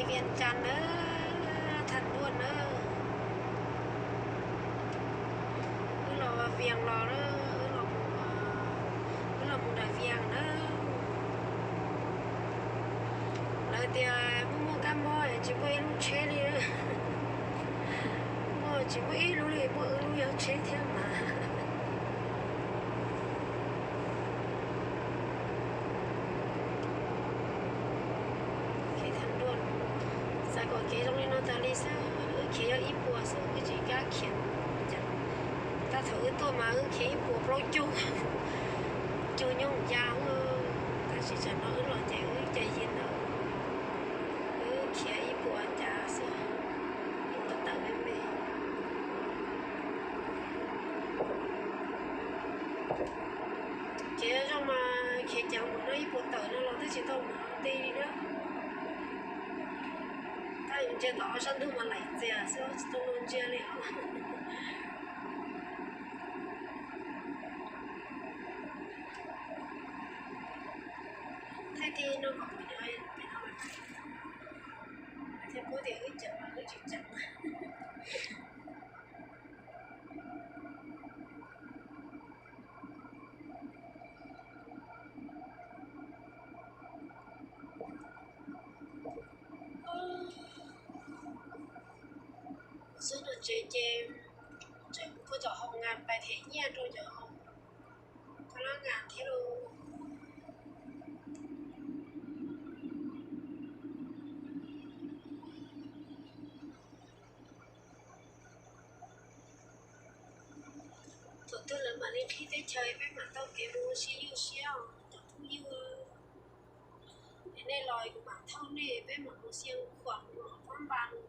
Vias Cas na, Thas Duaj na, wb los Vias los, wb los, wb los mus nram Vias na. Lawv tias muaj muaj kab mob tsis muaj ib lub tsheb li, muaj tsis muaj ib lub li, muaj wb lub yog tsheb thiab mas. Xav kom kev zoo li no tas li xwb, wb khiav yog ib puas xwb, wb tsis kam khiav. Tab thaum wb tuaj mas wb khiav ib puas plaub caug, caug nyob ya. Tab sis tsam no wb los ces wb cov yig ntawd, wb khiav ib puas cas xwb, ib puas tawm me me. Khiav zoo mas khiav ceev npaum no ib puas tawm no los twb tsis tau mus ti li na. Tab sis ntsia tom sab ntug mas laim txias xwb tsis tau mus ntsia li os. Thaij ti no kom pom, thiaj paub tias wb ceev los wb tsis ceev. Xub no tsev ces tseem kuj tau hau nas pais them nyiaj rau cov koj lab nas thiab lauj. Thaum twg lawv mam li qhib teb chaws peb mam tau kev mus ua si ywj siab os cov phooj ywg. Es nej los kuv mam thauj nej, peb mam mus Xia Khuam, mus Phab Npas, mus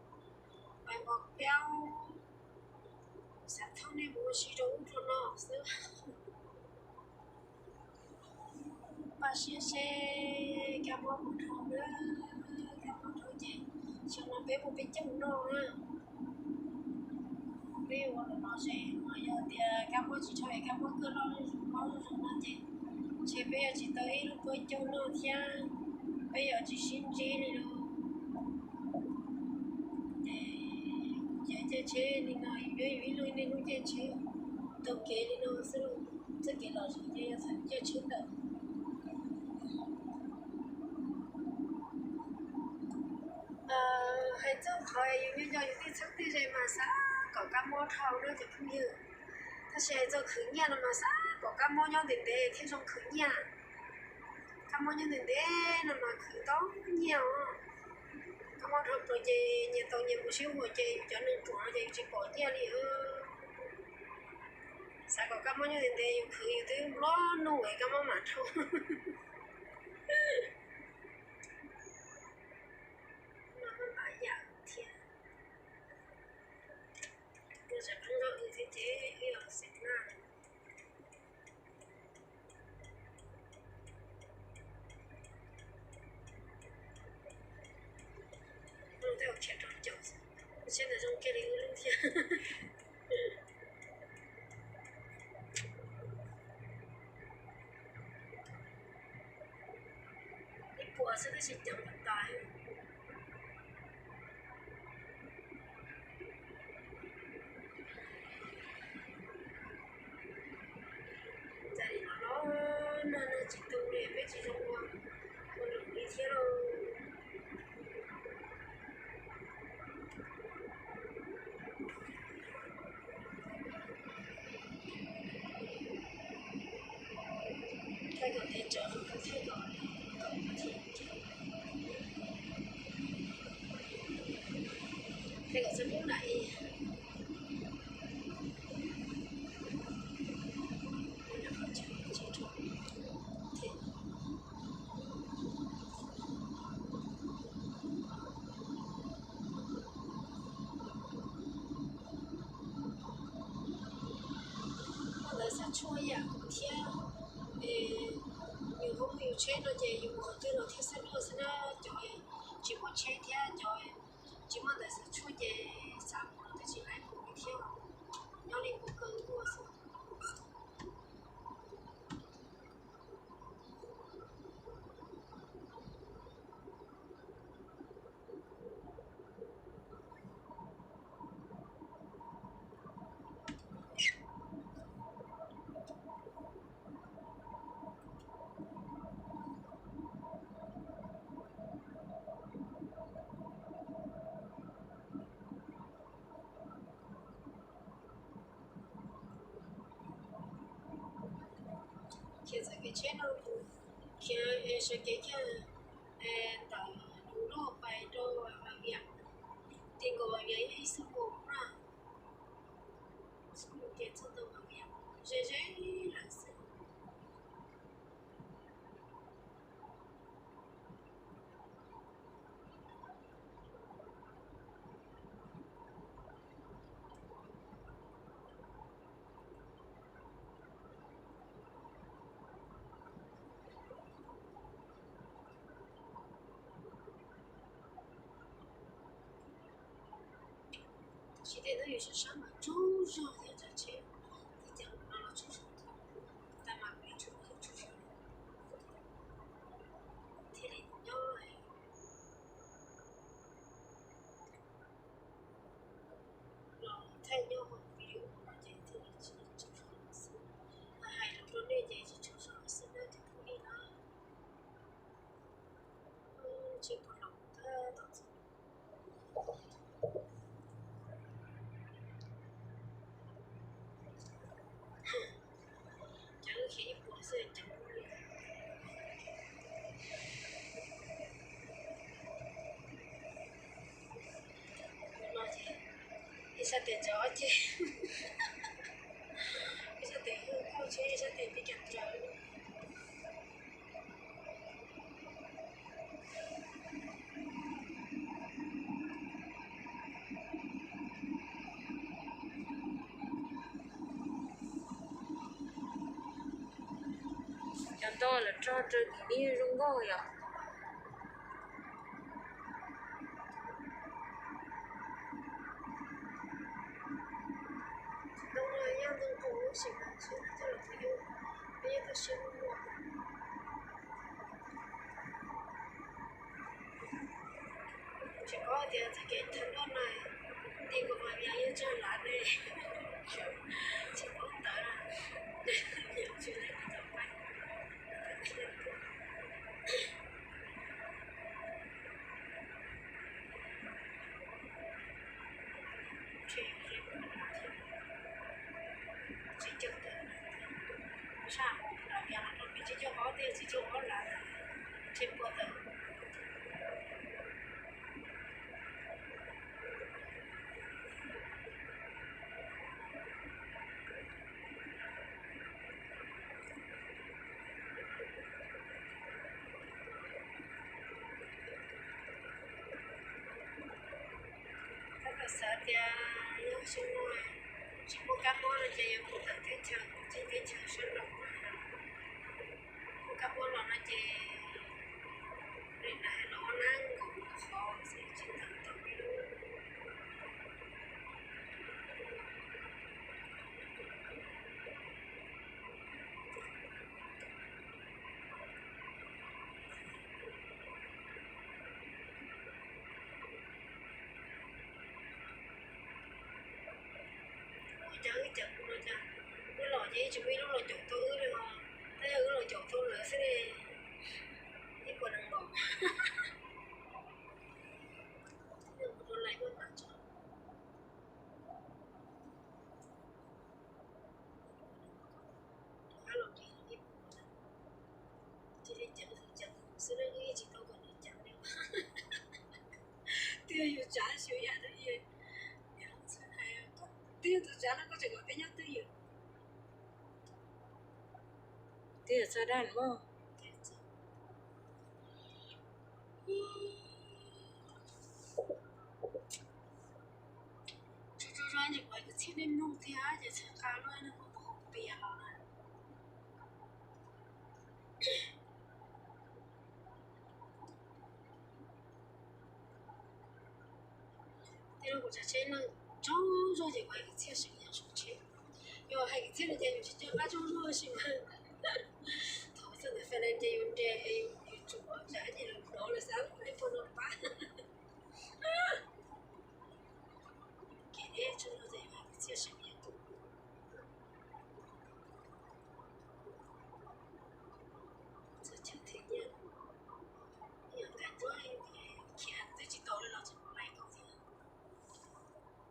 Pais Npos Piaub, xav thauj nej mus ua si rau ub rau no xwb. Npaj siab seb kab mob puas dhau na, kab mob dhau ces xyoo no peb muaj peb caug noj na. Peb ua los no ces yog tias kab mob tsis dhau es kab mob kawg loj zuj zus mob zuj zus no ces ntshe peb yuav tsis tau ib lub peb caug noj thiab, peb yuav tsis sib ntsib li lauj. Ces kuv caij tsheb li no, yus yus ib leeg niaj hnub caij tsheb, taug kev li no xwb lauj. Txoj kev los zem ces yog txhais caij tsheb ntawm. Hais txog qhov yus nco nco yus tej txheeb tej ze mas xav kom kab mob dhau na cov phooj ywg. Tab sis hais txog khwv nyiaj no mas xav kom kab mob nyob ntev ntev thiaj zoo khwv nyiaj. Kab mob nyob ntev ntev no mas khwv tau nyiaj os. Kab mob dhau plaws ces nyias tau nyias mus sib huam ces yus cov neeg ruam no ces yus tsis pom nyiaj li. Xav kom kab mob nyob ntev ntev yus khwv yus twb nplua nuj es kab mob mam dhau. Mas yam thiab. Ua tsam pheej nrog wb thiab ces wb yog xeem na. Ua tej khiav rau caum, ua tsheb ntawd zoo kiag li wb lub thiab. Ib puas xwb tab sis ceev tas tas. Txawm li no los nag nag tsis tu li peb tsis zoo ua, ua lwm li thiab lauj. Thaij kom tes tsawv, thaij kom, thaij kom txog hnub na. Ntawd xav tshuaj yam thiab, es yus hu yus tsheb no ces yus mus qhov twg los thiaj xab luaj xwb na. Cov tsis muaj tsheb thiab cov tsis muaj ntawv xav tshuaj ces xav mus los twb tsis laib mus li thiab, nyob li mus kawg tuaj xwb. Khiav txoj kev tsheb no, khiav sawv kev kiag ntawm Nplog pais rau Vam Viam. Ti nkaus Vam Viam yog ib xuab moos na, xuab moos ces txog ntawm Vam Viam, ze ze lawm xwb. Tab sis tej ntawd yus sab sab mas tsaug zog thiab, tsav tsheb tib cag no los tsaug zog, tab mas kuv tsaug zog thiaj li nyob los thaij nyob hauv video no ces thiaj li tsaug zog xwb. Hais lus rau nej ces tsis tsaug zog xwb na cov phooj ywg na. Tsheb puag los tab tom txog. Cov wb khiav ib puas xwb cov no ces ib sab tes ntsaws ob ceg, ib sab tes hu kauj tsheb, ib sab tes pib cov ntsaws. Cov ntoo lawv rog rau tim neb zoo nkauj yom. Ntoo no yog ntoo qus sim no tsis coj los ua yus, peb yeej tau siab muag. Tsis paub tias txoj kev thawb loj na, ti nkaus mas yog yeej tsaug lav ne, tsis paub ntawd na. Tsis cog tawm, tshaj los yog los rau peb tsis cog ob tiag, tsis cog ob lawm, tsis puas tawm. Tab tom xav tias yog xyoo no tsis muaj kab mob no ces yuav mus tawm teb chaws, mus txog teb chaws sab nraud, muaj kab mob los no ces nim no los ua neeb nkaus qhov xwb tsis tawm tau. Ua cas wb cawm kuv no cas wb los ces tsis muaj ib lub los caum tau wb li os. Tab yog wb los caum tau lawm xwb ne, ib puas nees nkaum. Mus rau lais maj mam tso. Rov qab los ris ib puas, cia li ceev tus ceev xwb na, wb yeej tsis tau kom nws ceev li. Twb yog yus tsav xyov yam dab tsi, twb yog tus tsav no koj tseem kom peb nyob twj ywm. Twb yog txog dab mog. Tsuag tsuag zog ces kuv kwv txhiaj nej mloog thiab ces txhawj nqa luaj neeg muaj tus hauv pias los na. Tej no kuv tsav tsheb neeg tsaug zog ces kuv hais kwv txhiaj seem yog saum tsheb. Yog hais kwv txhiaj no ces yus tsis nco qab tsaug zog sis mas thaum txog ntawm fais lais ces yus nres, yus tsum tsam ces lawv hnov lawv xav ib puas no pab. Kev deb tsaug zog ces yus hais kwv txhiaj seem yog txog chaw thwv nyiaj, yog nqaij tuab khiav twb tsis tau li los tseem mus lais nkaus thiab.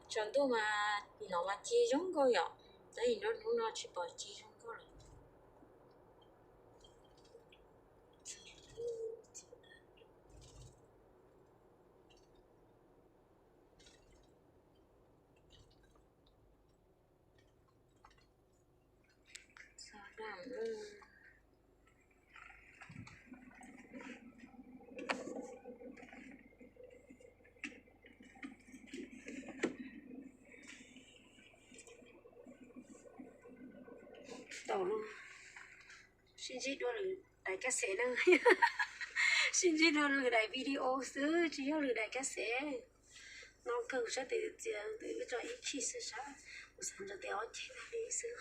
Tsaus ntuj mas hnov mas ci zoo nkauj yom, tab sis nruab hnub no tsis pom ci zoo nkauj lawm. tau lub, sib ntsib dua lwm daim kab xev na. Sib ntsib dua lwm daim video xwb tsis yog lwm daim kab xev. No kawg sab tes txias ntawm ib tso ib khij xwb sab, kuv xav ntsoov tias ob ceg li xwb.